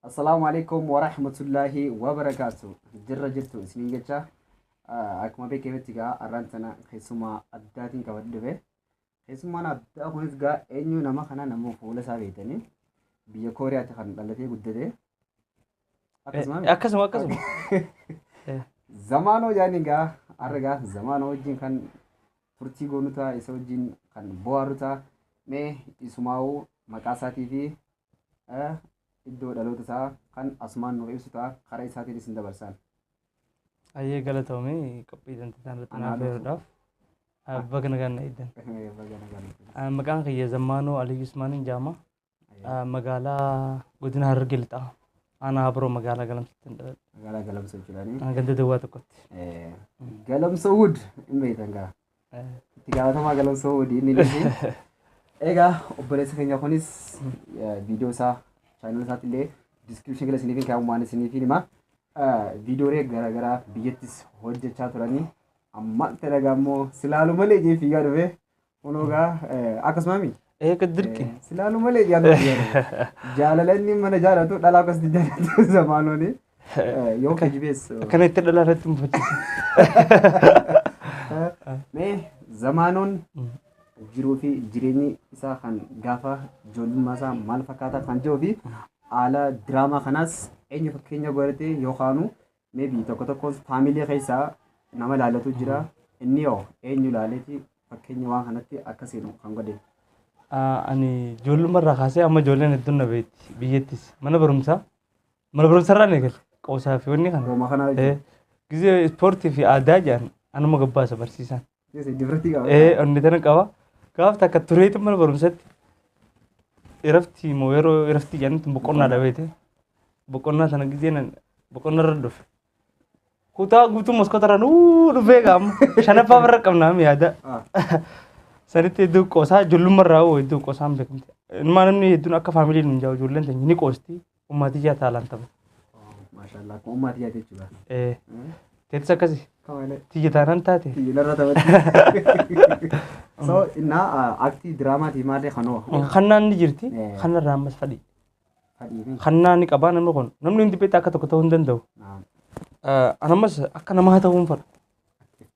Assalaamu alaikum wa rahmatullahi wa barakaatu. Jirra jirtu isiniin jecha akkuma beekametti gaa har'aan tana keessumaa addaatiin qabadhe dhufe. Keessummaan addaa kunis gaa eenyu nama kana nama fuula isaa beektanii biyya Kooriyaatti kan dhalatee guddate. Akkasuma miti? Akkasuma akkasuma. Zamaanoo jaaniin gaa har'a gaa zamaanoo wajjin kan turtii goonu ta'a, isa wajjin kan bohaaru ta'a. Mee isumaa'uu maqaa isaatii fi iddoo dhaloota isaa kan asumaan nuuf ibsu ta'a, karaa isaatiin isin dabarsaan. Ayyee, galatoomii qophii dantitaan irratti Anaa naaf dhufu. eeruudhaaf. Baga nagaan na eegdan. Baga nagaan dhufte. Maqaan kiyya Zammaanoo Aliyyi Usmaaniin jedhama. Magaalaa godina Harargee Lixaa aanaa Habroo magaalaa Galamsootti hin dhaladhe. Magaalaa Galamsoo jechuudhaani. Ganda duwwaa tokkotti. Galamsoo Wood hin beektan gaa. Itti gaafatamaa Galamsoo Wood inni nuti. Egaa obboleessa keenya kunis viidiyoo isaa chaanala isaatti illee description jala isiniif hin kaa'u, waan isiniif hin hima. Viidiyoolee garaagaraa biyyattis hojjechaa turanii amma dalagaa immoo silaalu malee jee fiigaa dhufe kunoo gaa akkasuma mi? Eega dirqi. Silaalu malee jaalatu. Jaalala inni mana jaalatu dhalaa akkasitti jaalatu zamaanooni. Yoo kijibees. Akkana itti dhalaa irratti mufachiisa. Mee zamaanoon jiruu fi jireenyi isaa kan gaafa ijoollummaa isaa maal fakkaata kan jiruu fi haala diraamaa kanaas eenyu fakkeenya godhate yookaanu maybe tokko tokko faamilii keessaa nama ilaalatu jira. Inni hoo eenyu ilaaleeti fakkeenya waan kanatti akka seenu kan godhe? Ani ijoollummaa irraa kaasee amma ijoolleen hedduun na beekti biyyattis mana barumsaa irraa eegale qoosaa fi wanni kana. Rooma kana. Gizee ispoortii fi aadaa jedhan anuma gabbaasa barsiisaan. Difirtii qaba. Onni tana qaba. Gaaf takka tureetu mana barumsatti iraftii moo yeroo iraftii jedhanitti boqonnaa dhabeete. Boqonnaa sana gizee nan boqonnaa irra dhufe. Kutaa guutuu maskoota irra nuu dhufee gaama. Shanaffaa irra qabnaa yaada. Sanitti hedduu qoosaa ijoollummaa irraa hoo hedduu qoosaan beekamte. Ilmaa namni hedduun akka faamilii nuun jaa ijoolleen teenya ni qoosti. Ummati ijaa taalaan tapha. Maashaallah, akkuma ummaati yaade jechuudha. Teettis akkasi. Kamalee. Tiyya taanaan taate. Tiyya taphatti. So innaa aktii diraamaatii maallee kanoo. Kannaan ni jirti. Kanarraa ammas fadhii. Fadhii fi. Kannaa ni qabaa namni kun. Namni hundi beektaa akka tokko ta'uu hin danda'u. An ammas akka namaa ta'uu hin fedha.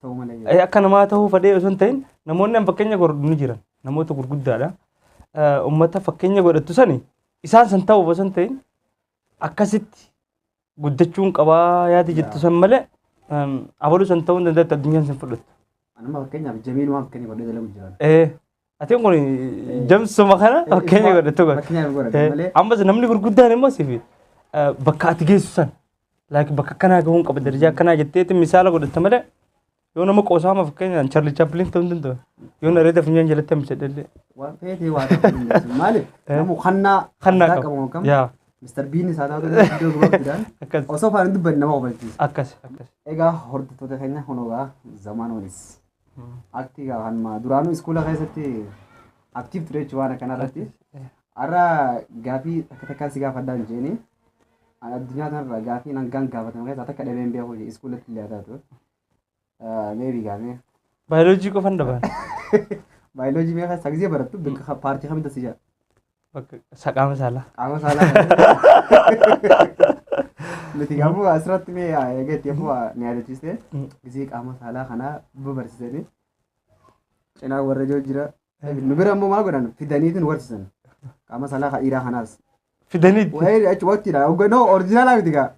Ta'uu malee. Akka namaa ta'uu fedhee osoo hin ta'in namoonni an fakkeenya godhu ni jiran. Namoota gurguddaadha. Uummata fakkeenya godhattu sani isaan san ta'uuf osoo hin ta'in akkasitti guddachuun qabaa yaada jettu san malee abaluu san ta'uu hin dandeettu, addunyaan sin fudhattu. Anuma fakkeenyaaf Jamiil waan fakkeenya godhee dalagu jiran. Ati kun jamsuma kana fakkeenya godhattu godha. Fakkeenyaaf godhate malee. Ammas namni gurguddaan immoo siif bakka ati geessu san like bakka akkanaa gahuun qaba, darajaa akkanaa jetteeti misaala godhatta malee yoo nama qoosaama fakkeenyaan Charlie Chaplin ta'uu hin danda'u. Yoo nareeda funyaan jalatti hambise illee. Waan feetee waa ta'uu dandeessu. Maaliif? Namu kannaa Kannaa addaa qabu. qabu kam? Yaa. Mr. Bean isaa taatu iddoo gabaabduudhaan Akkas. osoo afaan hin dubbanne nama kofalchiisa. Akkas akkas. Egaa hordoftoota keenya, kunoogaa zamaanuunis aktii kanuma duraanuu iskuula keessatti active ture jechuudha waan akkanaa irratti. Har'a gaafii takka takkaan si gaafadhaan hin jeeni. Ani addunyaa kanarra gaafii hangaan gaafatame keessaa takka dhabee hin beeku iskuulatti illee haa taatu. Maybe gaafii. Baayoloojii qofan dhaban. Baayoloojii mee keessa gisee barattu bakka paartii kamitti si jaa? Bakka qaama saalaa. Qaama saalaa. Nuti gaafuu asirratti mee egaa itti afuu ni yaadachiiste gisee qaama saalaa kanaa babarsiisanii cinaa warra ijoo jira. Nu bira immoo maal godhan, fidaniitu nu barsiisan. Qaama saalaa kan dhiiraa kanaas. Fidaniitti. Wayii achi waqtiidha. Hogganoo original miti gaa.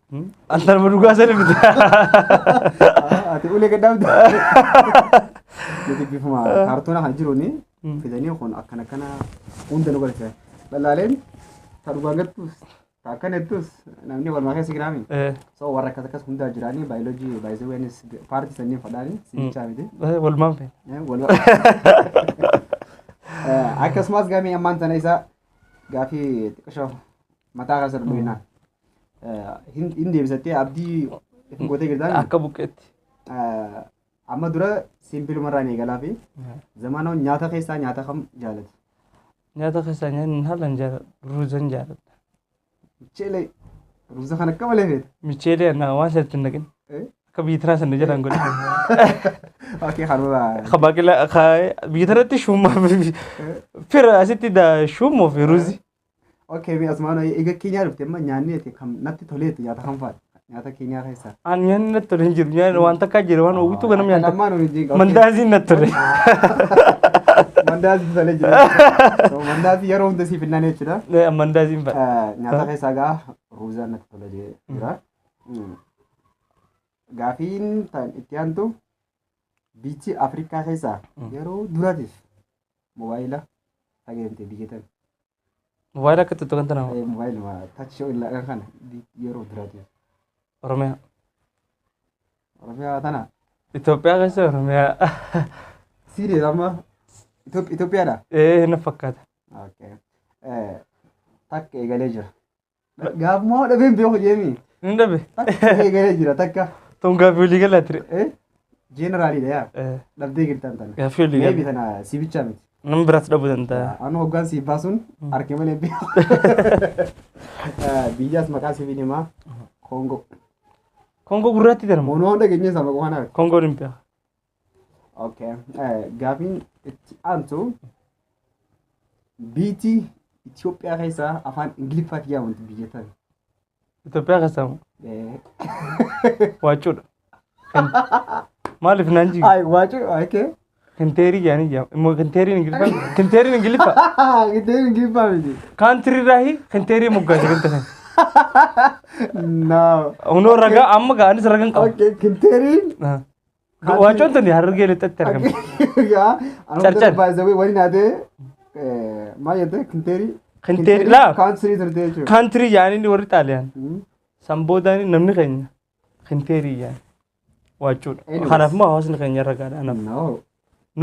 Antalma dhugaa sana miti. Ati ulee gaddaabde. Nuti bifuma kaartoona kan jiruuni fidanii kun akkana akkana hunda nu barsiisan. Dhalaaleen ta dhugaan gattus ta akkana jettus namni walumaa keessa jiraami. So warra akkas akkas hundaa jiraanii baayoloojii baay'isee weenis paartii sanniin fadhaanii siichaa miti. Walumaan feena. Akkasumas gaamii ammaan tana isaa gaafii xiqqishoo mataa keessa dhudhuinaan hin deebisattee abdii gootee jirtaan. Akka buqqeetti. Amma dura simpilumarraan eegalaa fi zamanoon nyaata keessaa nyaata kam jaalatu? Nyaata keessaa nyaanni haalaan jaaladha. Ruuzan jaaladha. Micheelee ruuza kan akka malee feeta. Micheelee ana waan sanatti hin naqin. Akka biyya tanaa sana jalaan godhe. Okay, kanuma. Baaqelaa biyya tanatti shuummaa fira asitti shuummoo fi ruuzi. Okay, mee asumaan eega Keeniyaa dhufte amma nyaanni ati kam natti toleetu nyaata kam faadha? Nyaata Keeniyaa keessaa. An nyaanni natti tole hin jiru. Nyaanni waan takkaa jira waan oowwitu ganama nyaata. Lamaan hojii qabu. Mandaaziin natti tole. Mandaazi tolee jira. So mandaazi yeroo hunda siif hinnaan jechuudha. Mandaaziin fadha. Nyaata keessaa gaa ruuzaan natti tolee jira. Gaafiin tan itti aantu biichi Afrikaa keessaa yeroo duraatiif moobaayila fayyadamte biyya tana. Mobaayila akka tuttuqan tana. Moobaayiluma touch illaa kana yeroo duraatiif. Oromiyaa. Oromiyaa tana. Itoophiyaa keessa Oromiyaa. Siiriis amma Itoophiyaadha. Ee, na fakkaata. Okay. Takka eegalee jira. Gaafuma dhabeen beeku jeemi. Hin dhabe. Takka eegalee jira takka. Tun gaaffii walii galaa ture. General iidha yaa. Dhabdee jirtan tana. Gaaffii walii Maybe galaa. tana si bichaa miti. Nama biraas dhabuu danda'a. Anu hoggaan si baasuun harki malee beeku. Biyyaas maqaa siif himaa. Koongoo. Koongoo gurraatti tana. Moonoo hunda keenya isaa maqaa kanaa. Koongoo hin beeku. Okay. Gaafiin itti aantu biitii Itoophiyaa keessaa afaan Ingiliffaatti yaamamtu biyya tana. Itoophiyaa keessaa moo? Waacuudha. Maaliif naan jiru? Ay, waacuu, okay. Kinteerii jedhanii jedhama. Immoo kinteeriin Ingiliffaa. Kinteeriin Ingiliffaa. Kinteeriin Ingiliffaa miti. Country raahi kinteerii moggaase ganta sana. No. Hunoo ragaa amma ga'anis ragan qaba. Okay, kinteeriin. Waacoon tuni Harargee lixatti argamti. Yaa, Carcar. Baay'ee wani naatee maal jette kinteerii? Kinteerii laa. Country turte jechuudha. Country jedhanii warri Xaaliyaan. San boodaan namni keenya kinteerii jedhan. Waacuudha. Anyways. Kanaaf immoo hawaasni keenya ragaadha. Anaaf. No.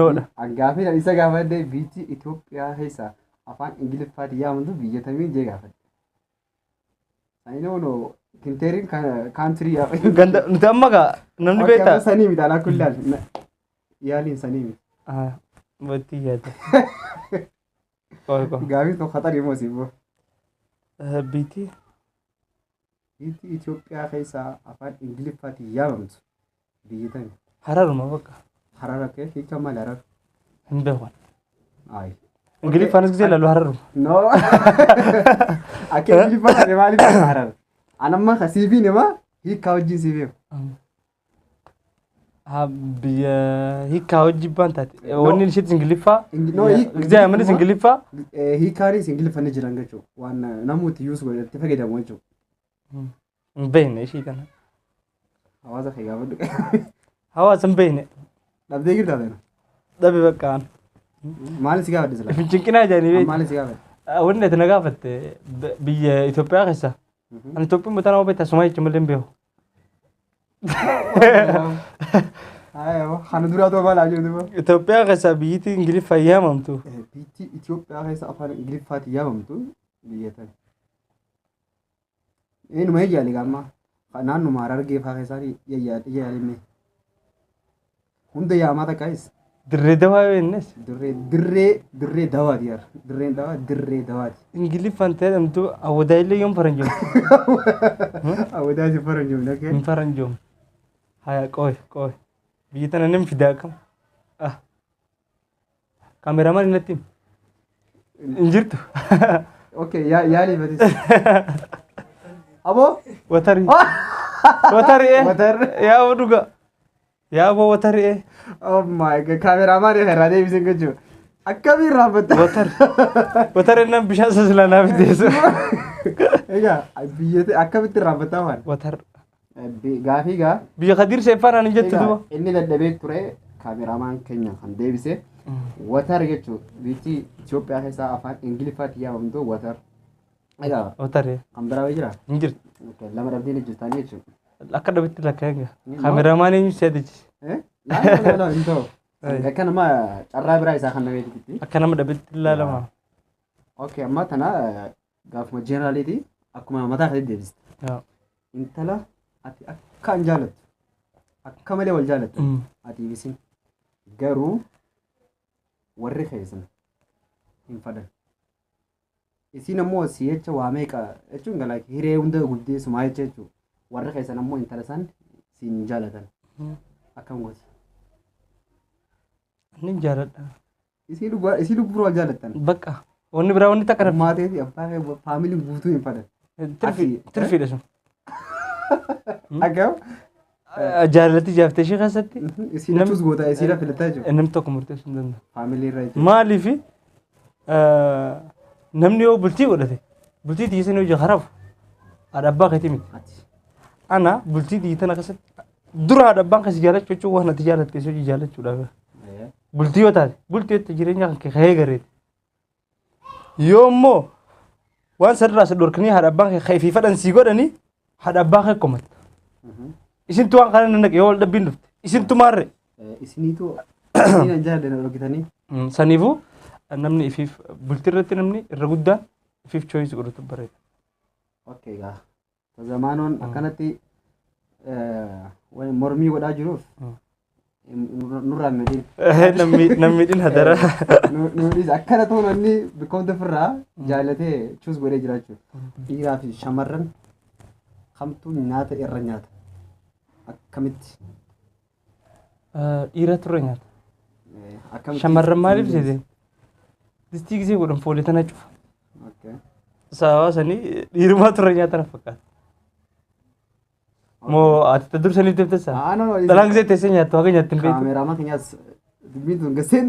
Noodha. Gaafii isa gaafadhe biyyi Itoophiyaa keessaa afaan Ingiliffaatti yaamtu biyya tamii jee gaafadhe. I know no kinteeriin country yaa. Ganda nuti amma gaa namni beektaa. Sanii miti alaa kullaan yaaliin sanii miti. Battii yaada. Qoy qoy. Gaafiin tokko khatar immoo siif boo. Biitii Biyyi Itoophiyaa keessaa afaan Ingiliffaatti yaamamtu biyyi tami. Hararuma bakka. Harar akka hiika maali Harar? Hin beekan. Ayi. Ingiliffaanis gisee ilaalu hararuma. No. Akka Ingiliffaan ane maaliif Harar? Anamma ka siifiin hima hiikaa wajjin siif hima. Haa, biyya hiikaa hojii baan taate. Wanni isheetis Ingiliffaa. No, Gisee amanis Ingiliffaa. Hiikaanis Ingiliffaan ni jiran jechuudha. Waan namooti use godhatti fayyadamu jechuudha. Hin beekne ishii kana. Hawaasa kee gaafadhu. Hawaasa hin beekne. Dhabdee jirtaa tana? Dhabe bakka aan. Maali si gaafadhe silaa? Fincinqinaa jedhanii beektu. Maali si gaafadhe? Wanni ati na gaafatte biyya Itoophiyaa keessa. Ani Itoophiyaa mataa nama beektaa sumaa jechuun malee hin beeku. Kana duraa ta'uu balaa jiru duuba. Itoophiyaa keessaa biyyittii Ingiliffaan yaamamtu. Biyyi Itoophiyaa keessa afaan Ingiliffaatti yaamamtu biyya tana. Eenyuma yaali gaamma. Naannuma Harargee fa'aa keessaa yaali Hunda yaamaa takkaayis. Dirree Dawaa yoo Dirree dirree dirree dawaati yaar. Dirreen dawaa dirree dawaati. Ingiliffaan ta'e jedhamtu awwadaa illee yoom faranjoomtu? Awwadaa si faranjoomne okay. Hin faranjoomne. Haya qoy qoy. Biyyi tana nim fidaa akkam? Ah. Cameraman natti himi. Hin jirtu. Okay, yaali batis. Aboo? Watarii. Watarii. Watar. Yaa dhuga. Yaa boo watarii. Oh my God, cameraman irraa deebiseen jechuudha. Akkamiin raaffatta? Watar. Watar innaan bishaan sasilaa fiteessu. Egaa biyya akkamitti raaffataa waan? Watar. Gaafii gaa. Biyya Kadiir Seeffaan ani jettu Egaa duba. inni dadhabee ture cameraman keenya kan deebise watar jechuudha. Biyyi Itoophiyaa keessaa afaan Ingiliffaatti yaamamtu watar. Egaa Watar. kan biraa jira? Hin jirtu. Okay, lama dhabdee ni jirtaanii jechuudha. Akka dhabitti lakkaa'e egaa. Cameraman eenyu si yaadachiise? Eh? Laa laa laa hin ta'u. Akka nama carraa biraa isaa kan nameetitti. Akka nama dhabitti ilaalama. Okay, amma tana gaafuma general iiti akkuma mataa keetti deebiste. Intala ati akkaan jaalattu akka malee wal jaalattu ati isin garuu warri keessan hin fadhan. Isin ammoo si jecha waa meeqa jechuun galaa hiree hunda guddee sumaa jecha jechuudha. Warri keessan ammoo intala san siin jaalatan. Akkam goota? Ni jaaladha. Isii lubbuu wal jaalattan. Bakka. Wanni biraa wanni takka Maatii fi abbaa kee faamiliin guutuu hin fedhan. Tirfiidha sun. Akkam? Jaalalatti jaaftee ishee keessatti Isiin choose goota, isiidha filataa jechuudha. Namni tokko murteessuu hin danda'u. Faamilii irra jechuudha. Maaliif namni yoo bultii godhate bultii tiisan hojii harafu haadha abbaa keetii miti. Ati. Ana bultii tiitan akkasitti dura haadha abbaan keessa jaalachuu jechuun waan ati jaalatte hojii jaalachuudhaaf. Bultii yoo taate bultii yoo jireenya kan kee ka'ee gareeti. Yoo immoo waan sanirraa si dhorkanii haadha abbaan kee ka'ee fi fedhan sii godhanii haadha abbaa kee komatta. Isintu waan kana naqe yoo wal dhabbiin dhufte isintu maarre. Isiniitu isiniin jaaladhe na dhorkitanii. Saniifuu namni ifiif bultii irratti namni irra guddaan ifiif choice godhatu bareeda. Okay gaa. Zamaanoon akkanatti mormii godhaa jiruuf nurraa miidhin. Namni hadara. Nuudhis akkana ta'uun inni bikkoomta ofirraa jaalatee choose godhee jiraachuu. Dhiiraa fi shamarran kamtu nyaata irra nyaata? Akkamitti? Dhiira turre nyaata. Akkamitti? Shamarran maaliif seete? Distii gisee godhan foolee tana cufa. Okay. Sababa sanii dhiirumaa turre nyaata na fakkaata. Moo ati ta dursaniif deebitessa? Ah, no, no. Dhalaan gisee teessee nyaattu haga nyaatti hin beektu. Kaameraamaa keenyaas dubbiin tun gaseen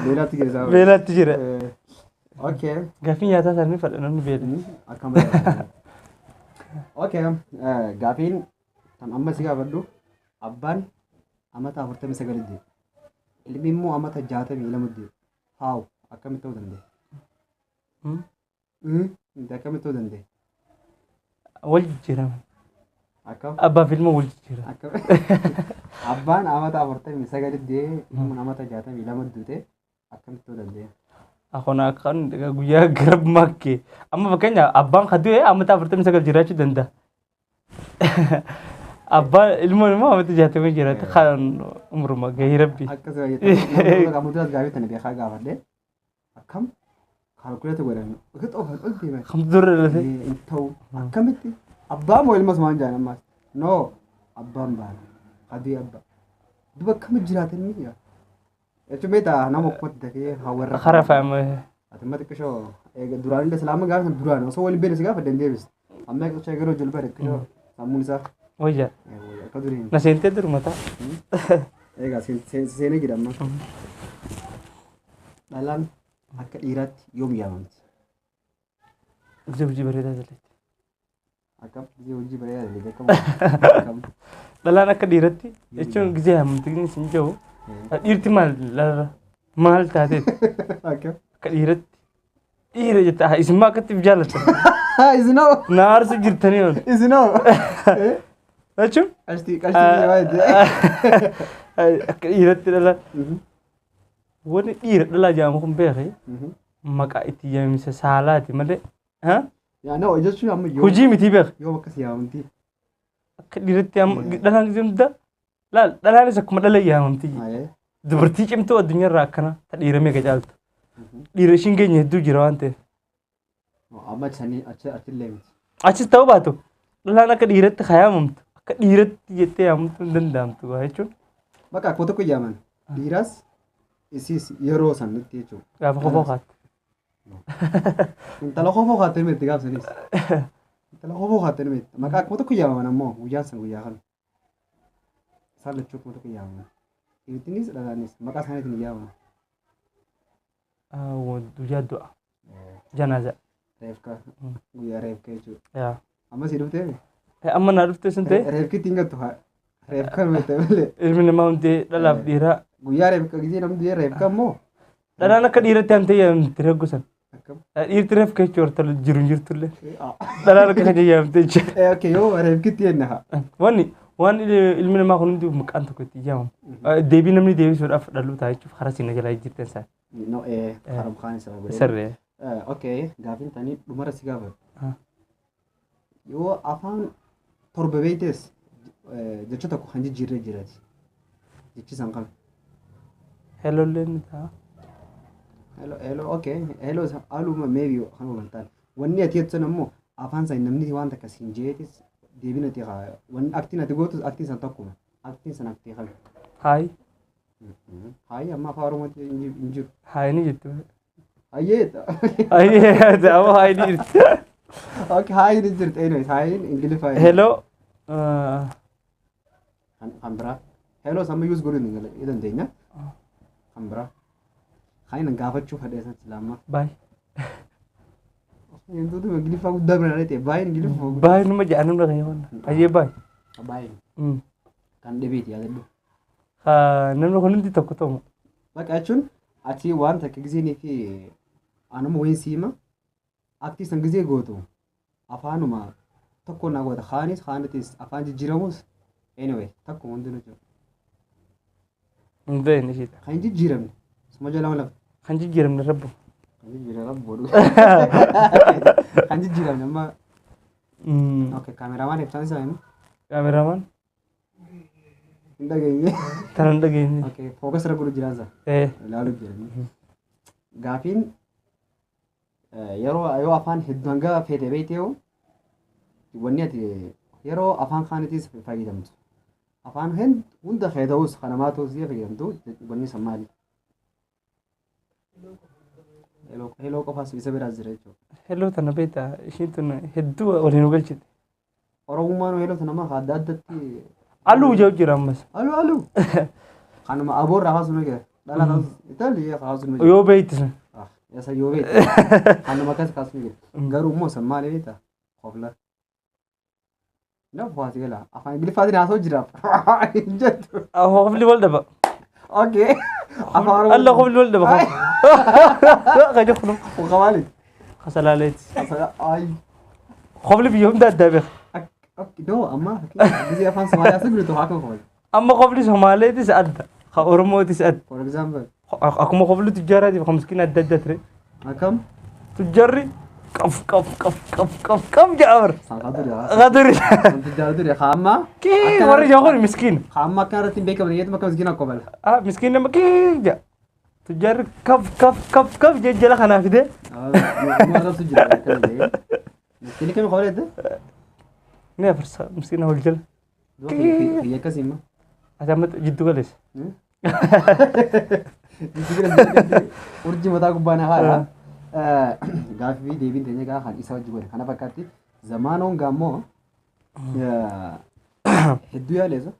beelaatti jira. Beelaatti jira. Okay. Gaaffii nyaataa isaanii fadha namni beela. Akkam. Okay. Gaafiin kan amma si gaafadhu, abbaan amata 49 deema. Ilmi immoo amata 62 deema. Haawu akkamitti ta'uu danda'a? Akkamitti ta'uu danda'a? Wal jijjiirama. Akkam? Abbaa fi ilma wal jijjiirama. Akkam? Abbaan amata 49 deema, ilmoon amata 62 duute, akkamitti ta'uu danda'a? Akona akkan guyyaa garbummaa kee. Amma fakkeenya abbaan kan du'e amata 49 jiraachuu danda'a. Abbaan ilmoon immoo amata 60 jiraata kan umruma gahii rabbi. Akkasuma jettee namoota duras gaafii tana beekaa gaafadhe, akkam calculate godhan ofitti oofan ol deeman. Kamtu dura dhalate? Hin ta'u, akkamitti abbaa moo ilmas waan jaan ammaas no abbaan baana adii abbaa duba akkamitti jiraatan ni jira jechuun beektaa nama okkoti dafee hawarra. Kara faama. Ati amma xiqqishoo eega duraan illee silaama gaafa sana duraan osoo waliin beekne si gaafa dandeebis amma xiqqishoo eegaroo jolba xiqqishoo sammuun isaa Wayya. Akka duriin. Na seentee dur mataa. Egaa seenee jira amma. Dhalaan akka dhiiraatti yoom yaamamti? Gisee hojii bareedaa jaleetti. Akkam, gisee hojii bareedaa dalagde akkam akkam? Dhalaan akka dhiiratti jechuun gisee yaamamti sin jiru dhiirti maal laala maal taateeti? Akkam? Akka dhiiratti dhiira jetta isin maa akkatti jaallattan? Isinoo. Na aarsu jirtanii oolu. Isinoo. Jechuun Qashtii qashtii waa jette. Akka dhiiratti dhalaan wanni dhiira dhalaa jedhamu kun beekee maqaa itti yaamisa saalaati malee. Yaa no jechuun amma yoo Hojii miti beek. Yoom akkas yaamamti? Akka dhiiratti amma dhalaan gisee hunda laal dhalaanis akkuma dhala yaamamti. Dubartii cimtuu addunyaarraa akkana ta dhiira meeqa caaltu. Dhiira ishiin keenya hedduu jira waan ta'eef. Amma sanii achi achillee miti. Achis ta'uu baatu dhalaan akka dhiiratti yaamamtu akka dhiiratti jettee yaamamtu hin danda'amtu jechuun. Bakka akkuma tokko yaaman. Dhiiras isiis yeroo sanitti jechuudha. Gaafa kofoo kaatti. Intala kofoo kaattee miti gaaf sanis. Intala kofoo kaattee miti. Maqaa akkuma tokko yaamaman ammoo guyyaan san guyyaa kana. Isaan lachuu akkuma tokko yaamaman. Dhiirtinis dhalaanis maqaa isaaniitiin yaamaman. Guyyaa du'a. Janaaza. Reefka. Guyyaa reefka jechuudha. Yaa. Amma si dhuftee? Amma naa dhufte sun ta'e. Reefkitti hin gattu haa. Reefka nuti malee. Ilmi namaa hundi dhalaaf dhiiraa. Guyyaa reefka gisee namni du'ee reefka ammoo. Dhalaan akka dhiiratti hamtee yaamti reeggu san. Akkam? Dhiirti reefka jechuun horta jiru hin jirtullee. Dhalaan akka kan yaamte jechuudha. Okay, yoo reefkitti jenna haa. Wanni waan ilmi namaa kun hundi maqaan tokko itti yaamamu. Deebii namni deebisuudhaaf dhaluu ta'a jechuuf karaa siin jalaa jirtan isaa. No haram kaan isa godhee. Sirree. Okay, gaafiin tanii dhumara si gaafadhu. Yoo afaan 7 beektes jecha tokko kan jijjiirree jiraati. Jechi san kam? Helollee ni ta'a. Hello, hello, okay. Hello, aluma maybe kan hubantaan. Wanni ati jettu san ammoo afaan san namni waan takka siin jeetis deebiin ati wanni aktiin ati gootus aktiin san tokkuma. Aktiin san aktii kami? Hi. Hi amma afaan Oromootti hin jiru. Hi ni jettu. Ayyee. Ayyee amma hi ni jirti. Okay, hi ni jirti. Anyways, hi Ingiliffaa. Hello. Kan biraa. Hello samma use godhuu ni dandeenya. Kan biraa. Kan inni gaafachuu fedhe san silaamma. Bye. Wantoota Ingiliffaa guddaa bira ta'e baay'een Ingiliffaa guddaa. Bye numa jedhan namni kan yaman. Ayyee bye. Baay'een kan dhibeeti yaadadhu. Namni kun hundi tokko ta'u. Bakka jechuun ati waan takka gizeenii fi anuma wayin siima aktii san gizee gootu afaanuma tokko naa goota kaanis kaanitis afaan jijjiiramus anyway takkuma hundinuu jiru. Hin beekne isheedha. Kan hin jijjiiramne suma jalaa lafa. Kan jijjiiramne rabbu. Kan jijjiiramne rabbu godhu. Kan jijjiiramne amma okay kaameramaan ibsaan isaa himu Kaameramaan hin dhageenye. tana hin dhageenye. Okay focus irra godhu jiraan isaa. Ilaalu jirani. Gaafiin yeroo yoo afaan hedduu hanga feete beektee wanni ati yeroo afaan kaanitis fayyadamtu. Afaan hunda kee ta'us kan namaa ta'us yoo fayyadamtu wanni san maali? Hello qofaas isa biraas jira jechuudha. Hello tana beektaa ishiin tun hedduu waliin nu galchite. Oromummaan hello tana nama adda addatti. Aluu ijaa jira ammas. Aluu aluu. Kanuma aboorraa haasuma jira. Dhala ta'us italii haasuma jira. Yoo beekti sun. Isa yoo beekte. Kanuma akkas kaasuma jira. Garuu immoo san maali beektaa? Qofla. Nama haasi gala. Afaan Ingiliffaatiin haasa'u jiraaf. Hin jettu. Qofli wal dhaba. Okay. Afaan Oromoo. Alla qofli wal dhaba. Kaja kunu. Qabaali. Kasalaaleeti. Ay. Qofli biyya hunda addaa beeka. No, amma gisee afaan Somaaliyaa saglu tokko akkam qofla. Amma qofli Somaaleetis adda. Ka Oromootis adda. For example. Akkuma qofli tujjaaraatiif ka miskiina adda adda ture. Akkam? Tujjaarri qaf qaf qaf qaf qaf qaf jedha bara. Sanqaa duri. Qaduri. Tujjaara duri. Kaamma. Kii warri jahuun miskiina. Kaamma akka irratti hin beekamne yeetuma akka miskiina qofla. Ah miskiin nama kii jedha. Tujjaarri kaf kaf kaf kaf jejjala kanaa fide. Nu arrabsu jira. Miskiinni kami qofla jette? Ni afarsa miskiina wal jala. Kiyya akkasii immoo. Ati amma jiddu galeessa. Urjii mataa gubbaa na haadha. Gaaffii deebiin teenya gaa kan isa wajji godhe kana fakkaatti zamaanoon gaammoo hedduu yaaleessa.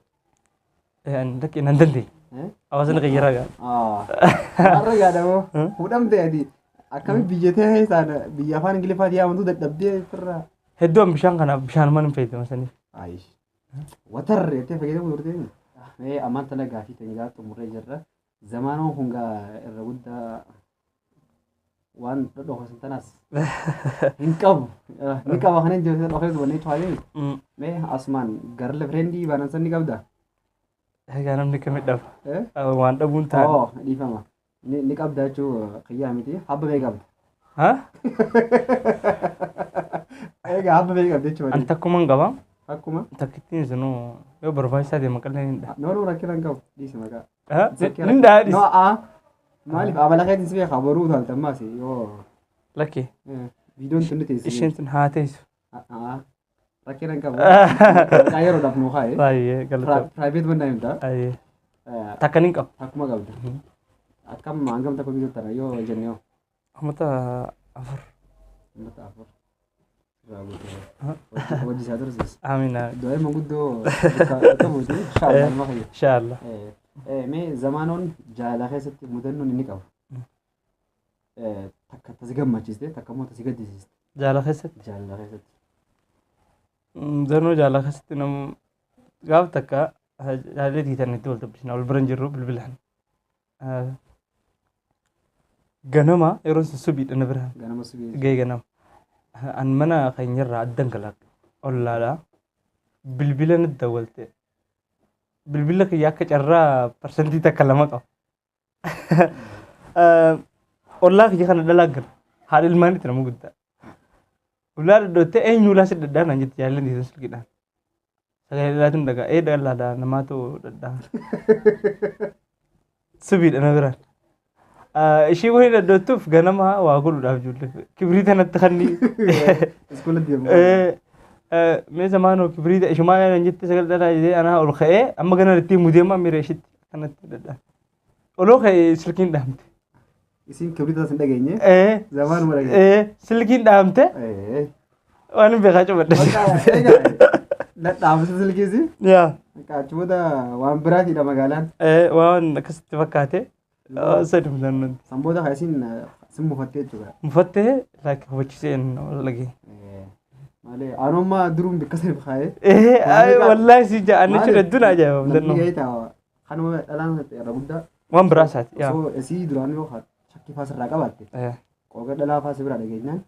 Lakki nan dandeenye. Hawaasni qayyaraa gaa. Har'a yaadamoo fuudhamte ati akkami biyya ta'e isaan biyya afaan Ingiliffaatii yaamantu dadhabdee ofirraa. Hedduu an bishaan kanaaf bishaan mana hin fayyadamu saniif. Ayish. Watarre jettee fayyadamu turte. Mee ammaan tana gaaffii teenya gaa xumurree jirra. Zamaanoon kun gaa irra guddaa waan dhodhokasan tanaas hin qabu. Ni qaba kan hin jirre dhokeessu bannee cufaayee. Mee asumaan girlfriendii baanansan ni qabdaa? Egaa namni kamii dhaba. Waan dhabuun ta'a. Oo dhiifama. Ni qabda jechuu kiyyaa miti. Habba mee qabda? Ha? Egaa habba mee qabda jechuudha. An takkuma hin qaba. Akkuma. Takkittiin sunuu yoo barbaachisaa ta'e maqallee ni dhaha. No no rakkina hin qabu. Dhiisi maqaa. Ni dhaha No dhiisi. aa maaliif amala keetiin si beekaa boruu utaalta ammaas yoo Lakki viidiyoon tun ni teessi. isheen tun haa teessu. Rakkina hin qabu. Maqaa yeroodhaaf nuu kaa'e. Baay'ee galata. Private bannaa himta. Baay'ee. Takka ni qaba. Akkuma qabda. Akkam hangam takka bituu tana yoo jenne yoo. Uummata afur. Uummata afur. Irraa guutuu. Hojii isaa tursiisa. Amiin. Du'aa maguddoo bakka buute inshaallah nama fayyada. Inshaallah. Mee zamaanoon jaalala keessatti mudannoon inni qabu. Takka tasi gammachiiste takka immoo tasi gaddisiiste Jaalala keessatti. jaalala keessatti. Mudannoo jaalala keessatti nam gaaf takka jaalallee tiitan itti wal dubbisna wal bira hin jirru bilbilaan. Ganama yeroon sun subiidha na biraan. Ganama subii. Gahee ganama. An mana keenyarraa addan gala ollaadha. Bilbila natti dawwalte. Bilbila kiyya akka carraa parsantii takka lama qaba. Ollaa kiyya kana dhalaa gala. Haadha ilmaanitti nama guddaa. Ulaa dhadhoottee eenyu ulaa si dhadhaa naan jette jaalalleen dhiisan silkiidhaan. Sagalee dhalaatiin dhagaa ee dhalaadha namaatu dhadhaa. Subiidha na biraan. Ishii wayii dhadhoottuuf ganama waa godhuudhaaf ijoollee kibriita natti kanni. Iskoola deemu. Mee zamaanoo kibriita ishumaa naan jette sagalee dhalaa jedhee anaa ol ka'ee amma gana ittiin mudeema miira ishitti akkanatti dhadhaa. Oloo ka'ee silkiin dhaamte. Isin kibriita sin dhageenye. Ee. Zamaanuma dhageenye. Ee, silkiin dhaamte waan hin beekaa cufadhe. Dhaamsa silkiisi. Yaa. Achi booda waan biraatiidha magaalaan. Ee, waan akkasitti fakkaate. Sadi mudannoon. San booda kan isin sin mufattee jechuudha. Mufattee like hubachiisee wal dhagee. Malee anummaa duruun bikka sani kaa'ee. Ee, ay wallaahi si ja'an jechuudha hedduun ajaa'iba Namni mudannoo. gahee ta'a kanuma dhalaan irra guddaa. Waan biraa isaati. Yaa. Osoo isii duraan yoo shakkii faa sirraa qabaatte qooqa dhalaa faa si biraa dhageenyaan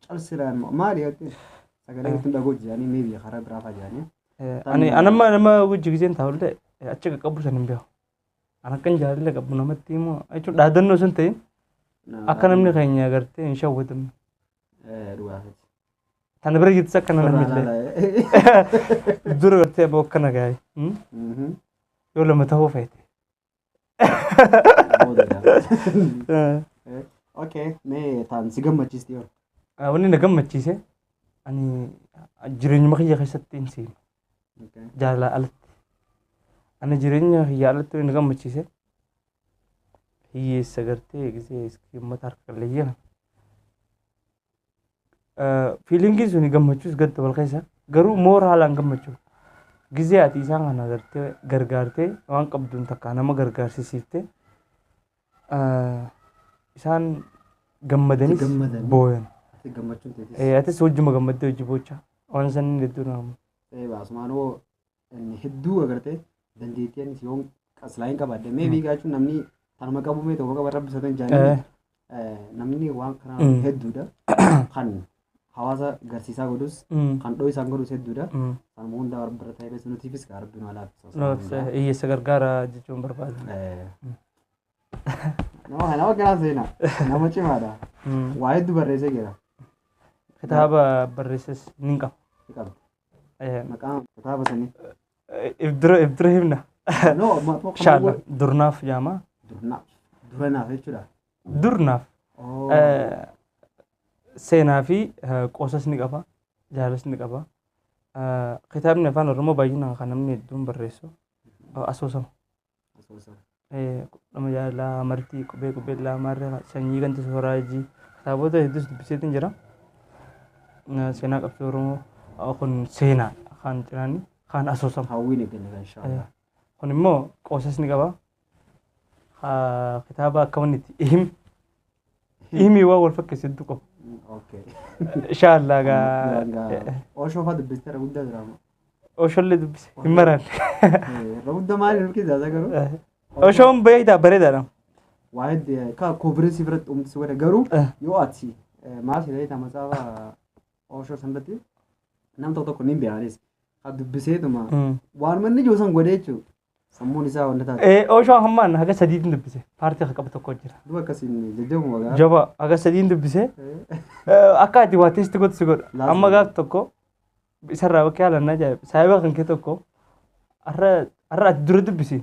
calsiraan maali jettee sagalee ittiin dhagoo jedhanii meebii karaa biraa faa jedhanii. Ani anamma nama hojii giseen taa'ullee achi qaqqabu san hin beeku. An akkan jaalallee qabu namatti immoo jechuun dhaadannoo sun ta'in akka namni keenya agartee hin shawwatamne. Dhugaafati. Tana bira jirtis akka namni illee dura gartee aboo akkana gaa'e. Yoo lama ta'uu feete. Okay, mee taan si gammachiisti yoo. Wanni na gammachiise ani jireenyuma kiyya keessatti hin seenu. Jaalala alatti. Ani jireenya kiyya alatti wanni na gammachiise hiyyeessa gartee gisee uummata harka qalleeyyii kana. Fiilingiin suni gammachuus gadda wal keessa garuu moora haalaan gammachuu. Gisee ati isaan kana gartee gargaartee waan qabduun takka nama gargaarsisiiftee isaan gammadanis Gammadanii. booyan. Ati gammachuun teetis. Atis wajjuma gammaddee hojii boochaa waan sanni hedduu nama. Baasumaanoo inni hedduu agartee dandeettii anis yoon qaslaa hin qabaadde meebii gaachuun namni tanuma qabu mee tokko qaba rabbi satan jaanii namni waan kana hedduudha kan hawaasa garsiisaa godhus kan dhoo isaan godhus hedduudha. Sanuma hunda bira ta'ee beesu nutiifis kaa rabbi nu alaafisa. Hiyyeessa gargaara jechuun barbaada. Nama kana akkanaa seenaa nama cimaadha. Waa hedduu barreessee jira. Kitaaba barreesses ni qaba. Ni qabda. Maqaan kitaaba sanii. Ibdura himna. No, maqaa Inshallah durnaaf jaama. Durnaaf. Duranaaf jechuudha. Durnaaf seenaa fi qoosas ni qaba. Jaalas ni qaba. Kitaabni afaan Oromoo baay'inaan kan namni hedduun barreessu asoosama. Asoosama. Nama jaalalaa, amartii, qubee qubeellaa, maarree, sanyii ganta sooraajii kitaabota hedduus dubbiseetiin jira. Seenaa qabsoo Oromoo kun seenaa kan cinaani kan asoosama. Hawwiin eegganna inshallah. Kun immoo qoosas ni qaba. Kitaaba akka wanni itti ihim ihimii waan wal fakkeessu hedduu qaba. Okay. Inshallah gaa. Oshoo fa'aa dubbistee irra guddaa jira amma. Oshollee dubbise hin maraan. Irra guddaa maali nu keessaa garuu? Oshoon bareedaa bareedaadha. Waa hedduu ka koobireensi biratti uumti godhe garuu yoo ati maal si ta'e matsaafa Oshoo sanatti nam tokko tokko ni beekanis ka dubbiseetuma waan manni jiru san godhe jechuudha. Sammuun isaa wanta taate. Oshoon hammaan haga sadiitiin dubbise paartii qabu tokko jira. Duba akkasiin jajjabu magaa. Jaba haga sadiin dubbise akka ati waa teesti gootu si godha. Amma gaaf tokko isarraa bakkee haalaan ajaa'iba. Saayiba kan kee tokko har'a har'a ati dura dubbisi.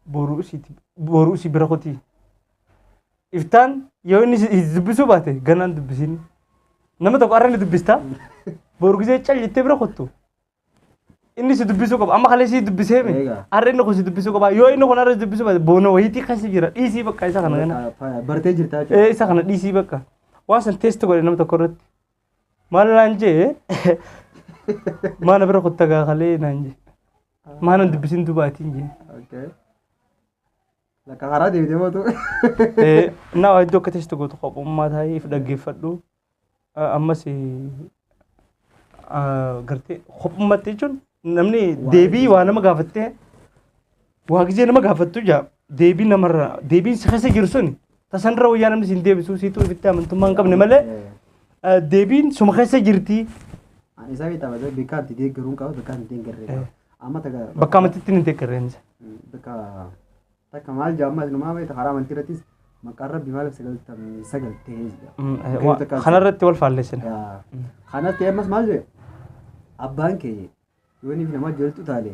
Boruu isiiti boruu isii bira kotii. Iftaan yoo inni si dubbisuu baate ganaan dubbisiin. Nama tokko har'a ni dubbista. Boru gisee cal jettee bira kottu. Inni si dubbisuu qaba. Amma kalee si dubbisee mi? Egaa. Har'a inni kun si dubbisuu qaba. Yoo inni kun har'a si dubbisuu baate boona wayiitii keessa jira. Dhiisii bakka isa kana gana. Bartee jirtaa jechuudha. Ee isa kana dhiisii bakka. Waan san teesti godhe nama tokko irratti. Maal naan jee maana bira kotta gaakalee naan jee. Maana hin dubbisin dubaatiin jee. Okay. Lakka karaa deebitee mootu. Naa waa iddoo akka teesti gootu kophummaa taa'ee if dhaggeeffadhu. Ammas gartee kophummaatti jechuun namni deebii waa nama gaafattee waa gisee nama gaafattu jaa deebii namarraa deebiin si keessa jiru sun tasanirra wayyaa namni siin deebisu siituu ofitti amantummaa hin qabne malee deebiin suma keessa jirti. Ani isaa beektaa bakka bakka itti deeggaruun qaba bakka itti deeggarree qaba. Amma takka Bakka amantiitti hin deeggarreen isa. Bakka takka maal jaa amma inumaa beekta karaa amantii irrattis maqaan rabbi maaliif 99 ta'ee jira. Kanarratti wal faallessina. Kanas ta'e ammas maal jedhe abbaan kee yoo inni nama jirtu taale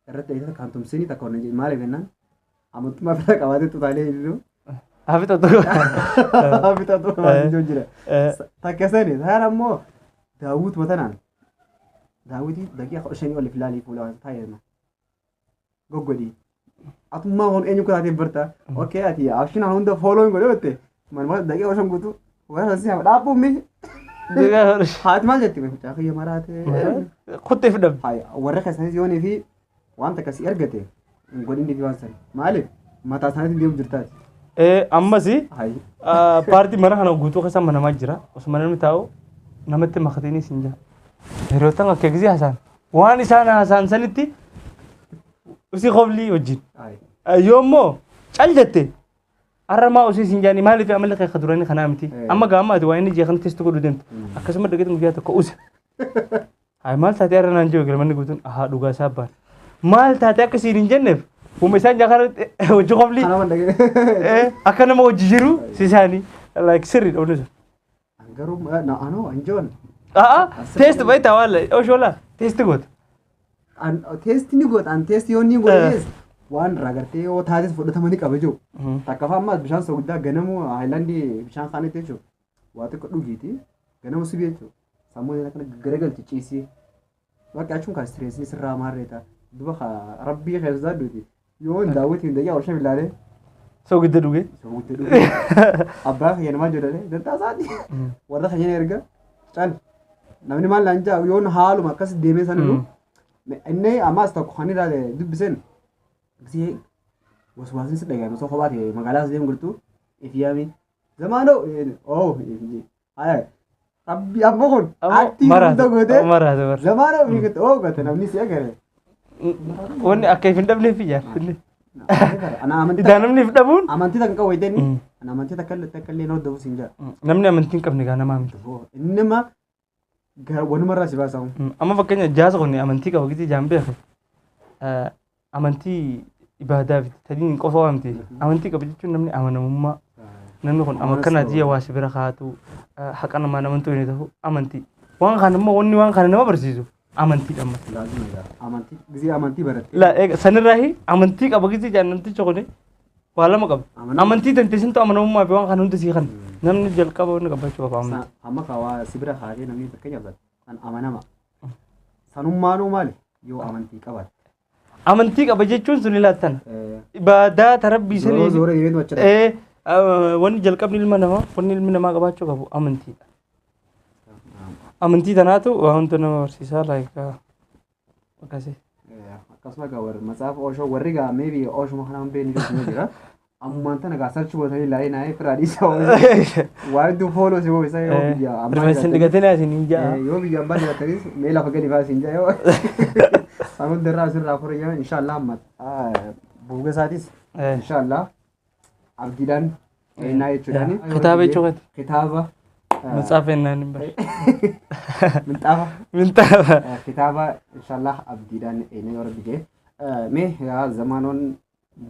irratti eegata kan tumsini takka wannan jedhe maaliif jennaan amantummaa fira qabaatee tutaalee jiru. Hafi tokko. Hafi tokko maal jira. Takka sani taan ammoo daawwit matanaan daawwitii daqiiqa 15 oliif ilaalii fuula taa'ee goggodii. Atummaa kun eenyu kutaateef barta. Okay, ati option hunda follow hin godhe jette. Manuma daqiiqaa 5 guutuu. Waan asii dhaabbuun mi. Haati maal jetti? Mucaa kiyya maraate. Kuttee fi dhabde. Hayi, warra keessanis yoonii fi waan takka si argate hin godhinii fi waan sana. Maaliif? Mataa isaaniitiin deemu jirtaati. Ammas Hayi. Paartii mana kana guutuu keessa manamaa jira. Osuma namni taa'u namatti makatanii siin jira. Hiriyoottan akka gisee haasa'an. Waan isaan haasa'an sanitti usii qoblii wajjin. Hayi. Yoo immoo cal jette har'a maa usii siin jaanii maaliif amalli kee duranii kanaa miti. Amma gaama ati waan inni jeeqan teessu godhuu deemtu. Akkasuma dhaggeetti guyyaa tokko use. Hayi, maal taatee har'a naan jiru galmanni guutuun haa dhugaa isaa abbaan. Maal taatee akka siin hin jenneef uuma isaan jaakara hojii qoblii. Kana waan dhagee. Akka nama hojii jiru sisaanii like sirriidha wanni sun. Garuu na anoo anjoon. A'a, test baay'ee waan oshoola test goota. Test ni goota, an test yoo ni godhe waan irraa gartee yoo taates fudhatama ni qaba jiru. Takka fa'aa ammas bishaan soogiddaa ganamu haayilaandii bishaan kaanitti jechuudha. Waa xiqqoo dhugiiti ganamu sibii jechuudha. Sammuu akkana garagalchi ciisii. Bakka achuun kaa stressii sirraa maarreeta. Duba kaa rabbii keessaa duuti. Yoo hin daawwitiin daqiiqaa 15 ilaalee Soogidda dhugee. Soogidda dhugee. Abbaa kiyya namaa jedhanii dantaa isaati. Warra keenya erga cal. Namni maal naan jaa yoon haaluma akkas deemee sanuu inni ammas tokko kan ilaale dubbisen gisee waswaasni si dhagahame osoo kophaa ta'e magaalaa as deemu jirtu if yaami zamaanoo oo haya rabbi amma kun aktii hunda gootee Maraate bara. zamaanoo fi oo goote namni si agare. Wanni akka if hin dhabneef ijaartinne. Ana amantii Idaa namni if dhabuun amantii takka qabu wayitee ana amantii takka illee takka illee hordofu siin jaa. Namni amantii hin qabne gaa namaa miti. Inni nama wanumarraa si baasamu. Amma fakkeenya jaasa kun amantii qaba gitii jaan beeku. Amantii ibaadaa fi tadiin qofa waan miti. Amantii qaba jechuun namni amanamummaa namni kun amma kana ji'a waa si bira kaa'atu haqa namaa namantuu hin ta'u amantii. Waan kana immoo wanni waan kana nama barsiisu amantiidha amma. Amantii gisee amantii baratte. La eega sanirraahi amantii qaba gitii jaan namticha kuni waa lama qaba. Amantii dandeessintu amanamummaa fi waan kana hundi sii kana. Namni jalqaba wanni qabachuu qaba amantii. Amma ka waa si bira kaa'atee namni fakkeenyaaf kan amanama. Sanummaanuu maali yoo amantii qabaate. Amantii qaba jechuun sun ilaaltan. Ibaadaa tarabbii sanii. Zoora zoora deemeetu achirra. Wanni jalqabni ilma namaa wanni ilmi namaa qabaachuu qabu amantiidha. Amantii tanaatu waa hunda nama barsiisaa like akkasii. Akkasuma gaa warri matsaafa Oshoo warri gaa maybe Oshuma kanaan beekni jiru jira. Ammaan tana gaa search gootanii ilaalee naayee firaa dhiisa waan hedduu follow si boobisa yoo biyya ammaa Rifeensa hin dhiqatinaa isin hin ja'a. Yoo biyya ambaa jiraatanis mee lafa gadi faa isin jaa yoo san hunda irraa asirraa fura inshallah amma buuga isaatis inshallah abdiidhaan eenaa jechuudhaani. Kitaaba jechuudha. Kitaaba. Matsaafa ennaan hin bare. Minxaafa. Minxaafa. Kitaaba inshallah abdiidhaan eenaa yoo rabbi jee. Mee yaa zamaanoon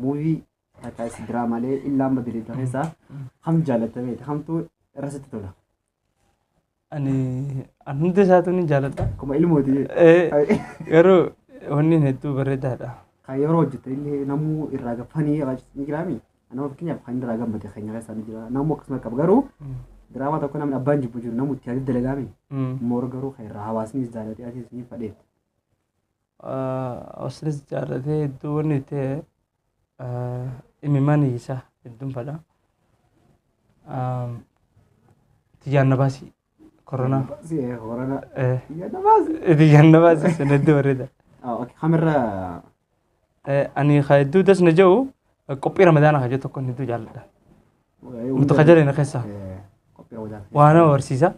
movie takka is diraamaalee illaa amma diriirta keessaa kam jaallatta kamtu irra sitti tola? Ani an hunda isaatu ni jaalladha. Akkuma ilmooti. Garuu wanni hedduu bareedaadha. Kan yeroo hojjette illee namuu irraa gaffanii ni jiraami. Nama fakkeenyaaf kan irraa gammade keenya keessaa ni jira. Namuu akkasuma qaba garuu diraamaa tokko namni abbaan jibbu jiru namuu itti yaadee dalagaami. Moor garuu kan irraa hawaasnis jaallatee asiis ni fadheet. Hawaasnis jaallatee hedduu wanni ta'e imimmaan isaa hedduun fadha. Tiyyaan na baasii koronaa. Koronaa. Tiyyaan na baasii. Tiyyaan na baasii sun hedduu bareeda. Kamirra. Ani hedduu das na jiru qophii ramadaanaa kan jedhu tokko hedduu jaalladha. Nuti kajaleen keessa. Waa nama barsiisa.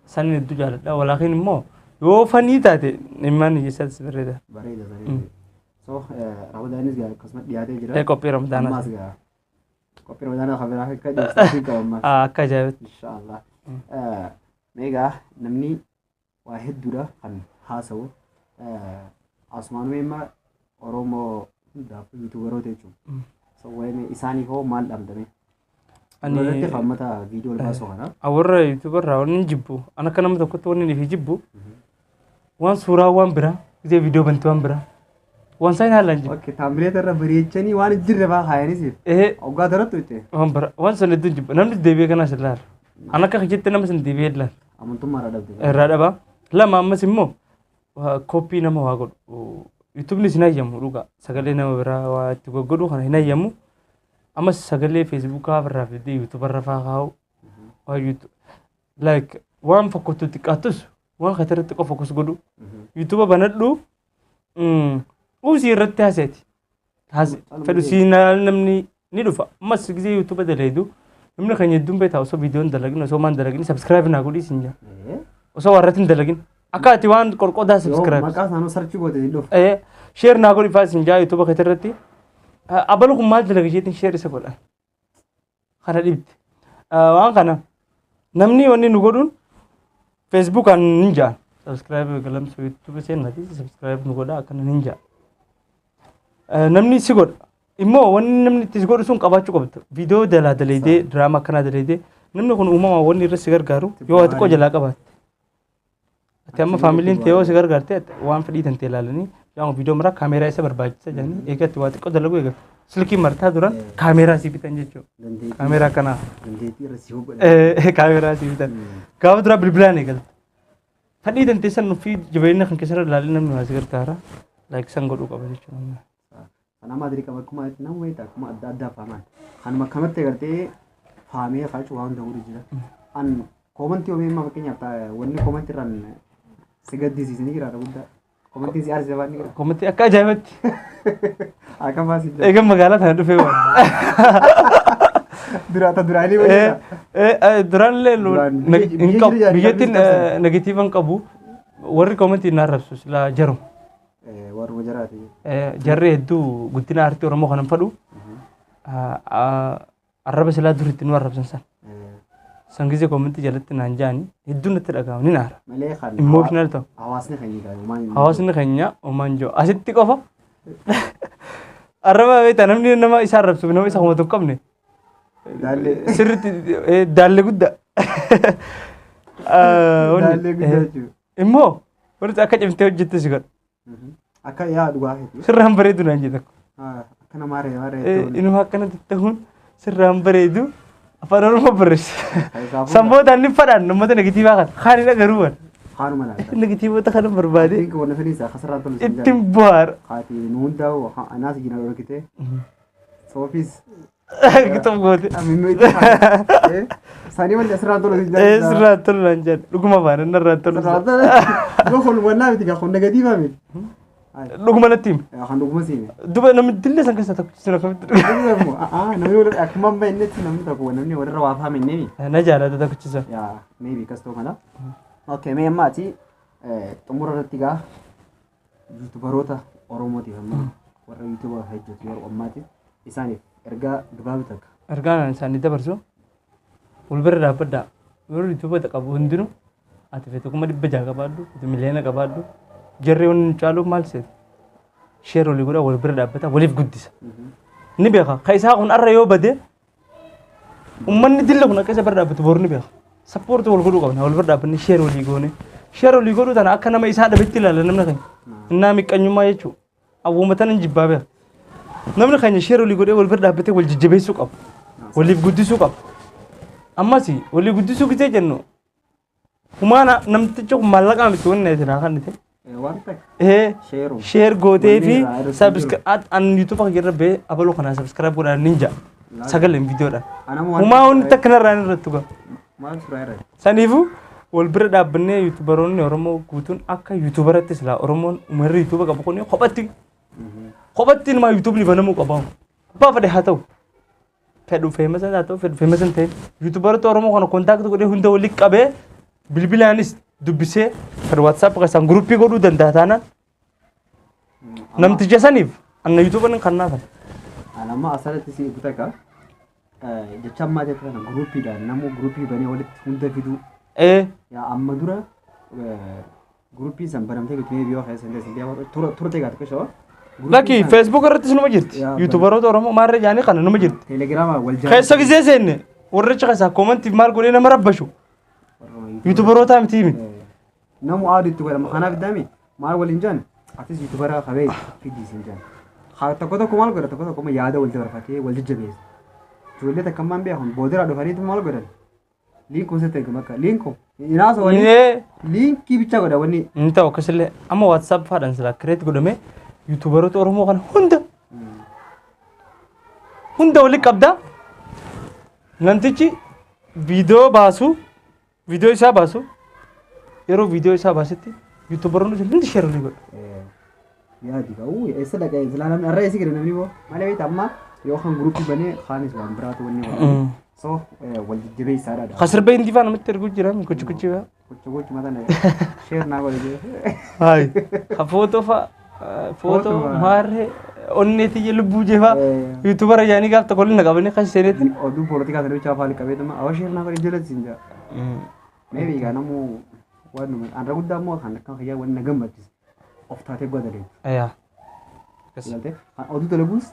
Sanin hedduu jaalladha. Walaakin immoo yoo funny taate imimmaan hiyyeessatis bareeda. Bareeda bareeda. So ramadaanis gaa akkasuma dhiyaatee jira. Qophii ramadaanaa. Ammaas gaa qophii ramadaanaa kan biraa akka dhiyeessuu qaba ammaas. Akka ajaa'ibatti. Inshaallah. Meegaa namni waa hedduudha kan haasa'u. Asumaanuu imma Oromoo hundaaf YouTuberoota jechuudha. So waa'ee isaaniif hoo maal dhaamtame? Ani Irratti hammata viidiyoo ol baasuu kana. Warra YouTuberraa wanni hin jibbu. An akka nama tokkotti wanni inni jibbu waan suuraa waan biraa gisee viidiyoo banti waan biraa waan isaan haalaan jibbu. Okay, thumbnail irra bareechanii waan hin jirre fa'aa kaayanii siif. Hoggaa darattu itti. Waan biraa waan sana hedduu hin jibbu. Namni deebi'ee kanaas ilaala. An akka jetti nama sana deebi'ee ilaala. Amantummaa irraa dhabde. Irraa dhabaa. Lama ammas immoo copy nama waa godhu. YouTubeni hin hayyamu dhugaa, sagalee nama biraa waa itti goggodhuu kana hin hayyamu. Ammas sagalee Facebookaa irraa fidee YouTuberra faa kaa'u. Waa YouTube like waan fokkottu xiqqaattus waan kana irratti qofa focus godhu. YouTuba banadhu, uusii irratti haaseeti. Fedhu sii namni ni dhufa. Ammas gisee YouTuba daleedu namni keenya hedduun beektaa, osoo viidiyoon dalagin, osoo maan dalagin, "Subscribe naa godhii" siin jaa. Osoo warratti hin dalagin. Akka ati waan qorqodaa subscribe. Maqaa isaanii search goote hin dhufu. Share naa godhi fa'aa siin jaa YouTuba keetii irratti. Abalu kun maal dalaga jeetiin share isa godha. Kana dhibde. Waan kana namni wanni nu godhuun Facebookaan ni jaan. "Subscribe Galamsoo YouTube seennaati, subscribe nu godha" akkana ni jaan. Namni si godha. Immoo wanni namni itti si godhu sun qabaachuu qabda. Viidiyoo jalaa daleedee, diraamaa akkanaa daleedee, namni kun uumamaan wanni irra si gargaaru yoo ati xiqqoo jalaa qabaatte. Ati amma faamiliin ta'e yoo si gargaarte, waan fedhii tantee ilaalanii yaa viidiyoo maraa kaameeraa isa barbaachisa jedhanii eegatti waa xiqqoo dalaguu eegalu. Silkii martaa duran kaameeraa si bitan jechuudha. Kaameeraa akkanaa. Dandeettii irra si godhan. Kaameeraa si bitan. Gaafa duraa bilbilaan eegalte. Fedhii tantee san ofii jabeenya kan keessarra ilaalee namni waa si gargaara. Like san godhuu qaba jechuudha. Kanama dirqama akkuma nama wayita akkuma adda addaa faamaan. Kanuma akkamatti agartee faamee faacuu waan hunda godhu jira. An commentii yoomii amma fakkeenyaaf wanni commentii irraan si gaddisiisanii jira guddaa. Commentiin si aarsise waan ni jira. Commentii akka ajaa'ibatti. Akka baasii jira. Eegan magaalaa tana dhufee waan. Dura ta duraanii wayita. Duraan illee Duraan hin biyya qabu. jiru Biyyattiin jedhanii negative hin qabu. Warri commentii na arrabsu silaa jaru. Warruma jaraati. Jarri hedduu guddina aartii Oromoo kanan fadhu. Arraba silaa duritti nu arrabsan san. San gisee commentii jalatti naan jaani hedduun natti dhaga'amu, ni naara. Malee kan Emotional ta'u. Hawaasni keenya egaa homaa hin Hawaasni keenya homaan jiru. Asitti qofa. Arraba beektaa, namni nama isa arrabsuuf nama isa homatu hin qabne. Daallee. Sirriitti daallee guddaa. Daallee guddaa jechuudha. Immoo wanti akka cimtee hojjette si godha. Akka yaa dhugaa keeti. Sirraan bareedu naan jedha. Akka namaa reemaa reemaa. Inuma akkanatti ta'uun sirraan bareedu, afaan Oromoo barreessa. Sanboota inni fadhaan uummata negative kana kaanidha garuu waan. Haanuma laata. Negativeota kana barbaade Think wanna fedhiisa akka sirraan tolu. Ittiin bohaara. Haati nu hundaa'u anaas jina dhorkite. Soofis. Qixxoo goote. Sanii wanti asirraan tolu. Sirraan tolu naan jedha. Dhuguma baana narraan tolu. Sirraan tolu. Kun wannaa miti gaa, kun negative miti. Dhuguma natti himi. Kan dhuguma siime. Duba namni dillee san keessaa tokko sin akkamitti dhuga. Namni wal akkuma amma innitti namni tokko namni walirra waa faame inni. Na jaalata tokkichisa. Yaa, maybe akkas ta'uu mala. Okay, mee amma ati xumura irratti gaa YouTuberoota Oromootiif, amma warra YouTuber hojjetu yeroo ammaatiif, isaaniif ergaa gabaabaa takka. Ergaan isaanii dabarsu, wal bira dhaabbadhaa. Yeroo YouTuber qabu hundinuu, ati feete 600,000 qabaadhu, ati miliyoona qabaadhu, jarri wanni nu caalu maal seete? Share walii godhaa, wal bira dhaabbata, waliif guddisa. Ni beeka. Ka isaa kun arra yoo bade uummanni dilla kun akka isa bira dhaabbatu boru ni beeka. Support wal godhuu qabna, wal bira dhaabbanni share walii goone. Share walii godhuu tana akka nama isaa dhabetti ilaala namni keenya. Innaa miqqanyummaa jechuudha. Awwaama tana jibbaa beeka. Namni keenya share walii godhee wal bira dhaabbatee wal jajjabeessuu qaba. Waliif guddisuu qaba. Ammas walii guddisuu gisee jennu humaana namticha kun maallaqaa miti wanni ati naa kennite. Waan takka Ee shareuu. Share gootee fi Wanni irraa irratti subscribe an YouTube irra bee abaluu kanaa subscribe godhaan ninja sagaleen viidiyoodhaan. Anama waan Humaa wanni takka narraa hin irratti dhuga. Maal suuraa irratti? Saniifuu wal bira dhaabbannee YouTuberoonni Oromoo guutuun akka YouTuberatti silaa Oromoon umarri YouTuba qabu kun kophatti kophatti inumaa YouTubeni banamuu qaba. Abbaa fedhe haa ta'u. Fedhu famous haa ta'u, fedhu famous hin ta'in. YouTuberoota Oromoo kana contact godhee hunda walitti qabee bilbilaanis dubbisee kan WhatsApp keessaan groupii godhuu danda'a taanaan namticha saniif anna YouTuban kan naafan. Anamma asirratti si kutaka jecha ammaa ta'e kana groupiidhaan namuu groupii banee walitti hunda fiduu. Yaa, amma dura groupii san banamtee bitee biyya keessa hin teessee turte gaa tokko shawaa. Lakki, Facebook irrattis numa jirti. Yaa, YouTuberoota Oromoo maarree jaanii kana numa jirti. Telegrama wal jala. Keessa gisee seenne warricha keessaa commentiif maal godhee nama rabbashu. YouTuberoota miti miti. Namu aadu itti godhama, kanaaf iddami maal waliin jaan, atis YouTubera qabee fidii siin jaan. Haa, tokko tokko maal godha, tokko tokko yaada wal dabarfatee wal jajjabeessa. Ijoollee takka ammaan beekun boodarraa dhufaniitu maal godhan? Linkuu sitti ergamu akka linkuu. Inaasa waliin Ee linkii bicha godha wanni. Inni ta'u akkasillee amma WhatsApp faadhaan silaa create godhame. Youtuberoota Oromoo kana hunda hunda walitti qabdaa. Namtichi viidiyoo baasu, viidiyoo isaa baasu, yeroo viidiyoo isaa baasetti youtuberoonni sun hundi share ni godhu. Yaadi ka'uu eessa dhaqee silaa namni har'a eessa gadi namni boo malee beekta amma yoo kan groupii banee kaanis waan biraatu wanni godhamu. So wal jajjabeessaadha. Ka sirba hindii fa'aa namatti erguu jira gochi gochi fa'aa. Gocha gochi mataa share naa godhe jee. Hayi. Ka footoo fa'aa footoo maarree onnee tiyya lubbuu jee fa'aa youtubera jaanii gaaf tokko illee na qabanii kan seenetti. Oduu poolitikaa sana bichaa afaan qabeetuma awwa share naa godhe jala siin jaa. Maybe egaa namuu waan nu anra guddaa immoo kan akka fayyaa waan na gammachiise of taatee godha. Yaa. Ilaalte kan oduu dalaguus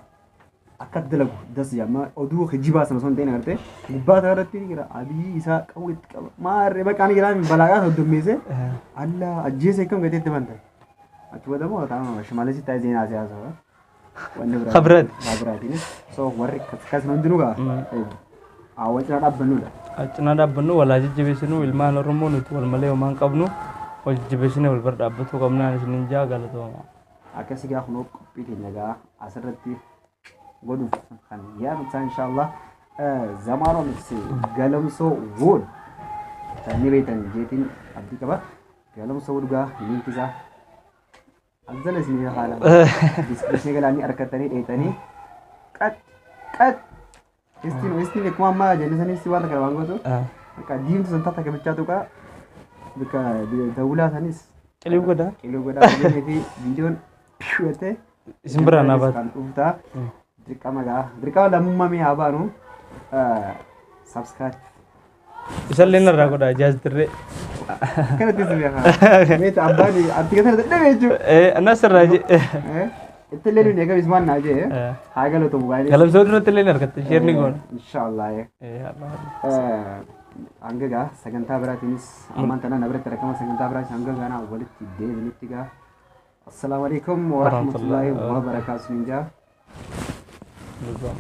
akka dalagu das jedhama oduu kijibaa sana osoo hin ta'in agartee gubbaa isaa irratti jira abiyyi isaa qabu itti qaba maarree maqaan jira balaaqaa soddommeesse alla ajjeese akkam gatee itti banta achi booda immoo taa'ama shimalisi taa'ee seenaa siyaasa wanni biraa Kabiraati. Kabiraatiin so warri akkas hundinuu gaa awwa cinaa dhaabbannudha. Cinaa dhaabbannu walaa jajjabeessinu ilmaan Oromoo nuti wal malee homaa hin qabnu wal jajjabeessine wal bira dhaabbatuu qabnaan isinin jaa galatooma. Akkasii gaa kunoo qophii keenya gaa asirratti godhuuf kan yaadu ta'a inshallah. Zamaanoon Galamsoo Wood ni beektan jeetiin abdii qaba. Galamsoo Wood gaa linkii isaa azala isin haala descriptionii galaanii harkattanii dheetanii qat qat istiin istiin akkuma ammaa jenne sanis waan kana waan gootu bakka diimtuu san taata kabichaa tuqaa bakka dawulaa sanis Qilii godhaa. Qilii godhaa fi viidiyoon piyyatee Isin biraa naa baata. Kan dhuftaa dirqama gaa dirqama lammummaa mee haa baanu subscribe. Isallee narraa godhaa jaaz dirree. Kanatti si beekaa. Meeta abbaan ati kana dadhabe jechuudha. Anas irraa je. Itti illee nuyi eegabis waan naa jee haa galatomu baay'ee. Galamsoo duratti illee argatte share ni goona. Inshallah. Hanga gaa sagantaa biraatiinis ammaan tana na biratti argama sagantaa biraatiinis hanga gaanaa walitti deebinutti gaa. Assalaamu alaikum warahmatullahi wabarakaatuh.